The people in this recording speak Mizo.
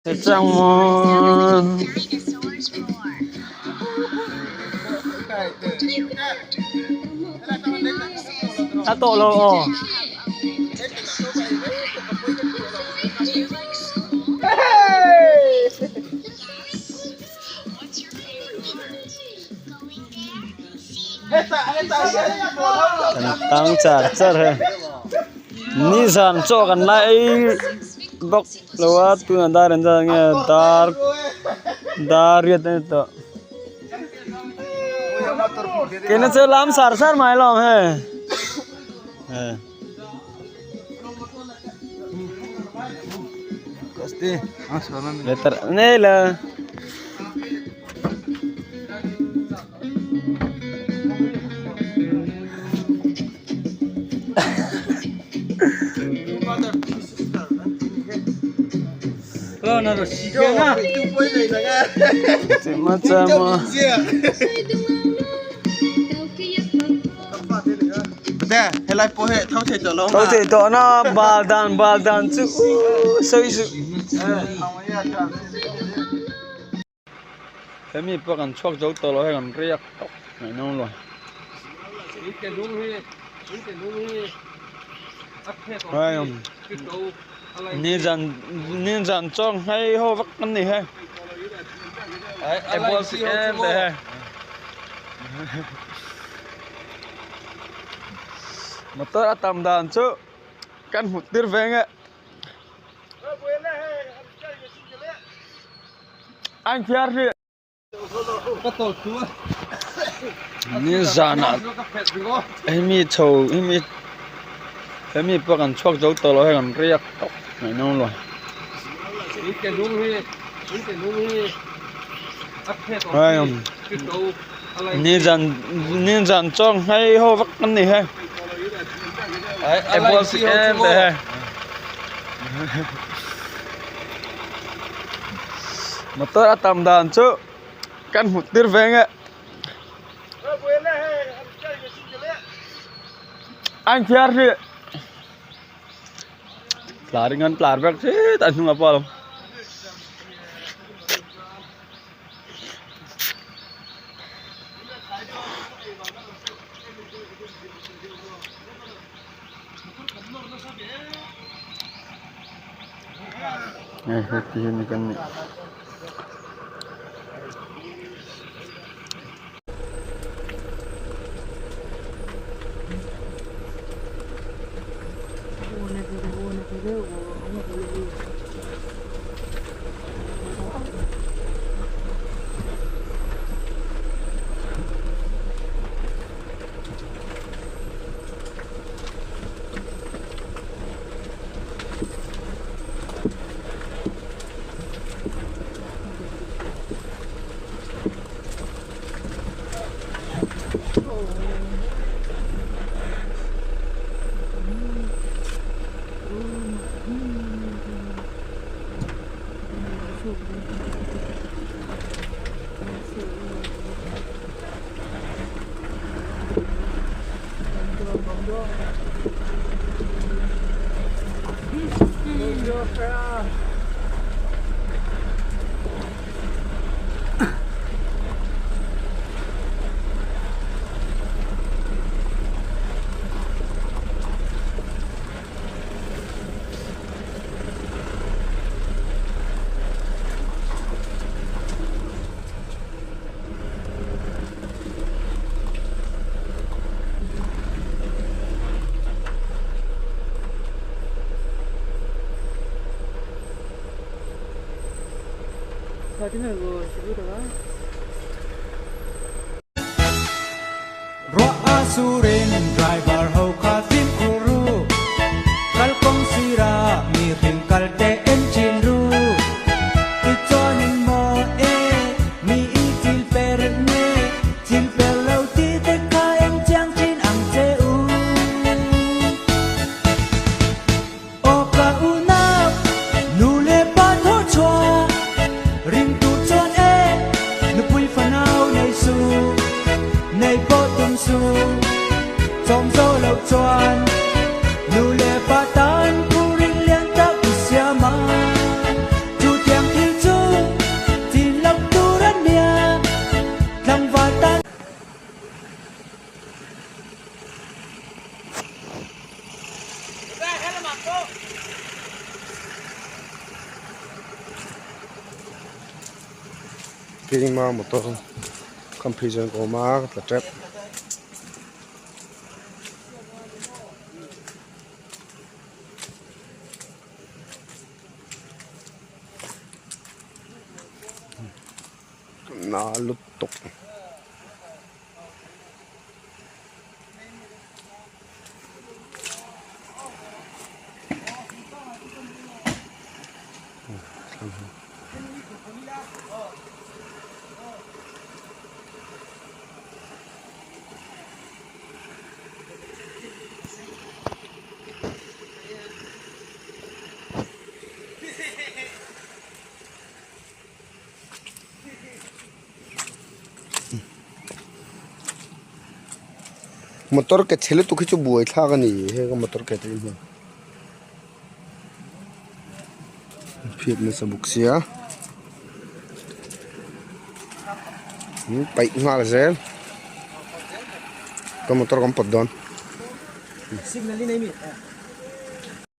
A tawh lo aw. Kan tang char char he nizan chaw kan la ei bawk lo a tunah dar an zat nge dar dar riat a ni tawh keina chu lam sar sar mai alawm hei nei la. Tho thei tawh na bal dan bal dan chu sawi suh. Hemi pawh kan chhuak zo tawh lo hei kan riak tawp mai no lo. Hei nizan nizan chuan hei ho vak an ni hei e bual si em te hei motor a tam dan chu kan hmu tir ve nge. Anh phiar hi nizanah hemi chho hemi hemi pawh kan chhuak zo tawh lo hei kan riak tawp mai no lo. Hei nizan nizan chuan hei ho vak an ni hei e bual si em te hei. Motor a tam dan chu kan hmu tir ve nge anh phiar hi tlar in an tlar vek hret a hnungah pawh a lo Hei heti hi ni kan nih. Ruah a surin driver ho kha fimkhur ru, kalkawng sira mihring kal te en thin ru. Tichuanin maw e, mi i chil per nge, chil per lo ti te kha em chiang thin ang che u. Aw ka unau, nu le pa thaw chhuah, ring tur chuan e, nupui fanau nei su, nei pawh tum su, chawm zo lo chuan. keima motor kham phei chuan ka awm a ka tla tep. Na lutuk. Motor ke chhe lutuk hi chu buai thlak a ni heng a motor ke te hi phiat nasa bawk sia paih nghal zel ka motor kan pawt dawn.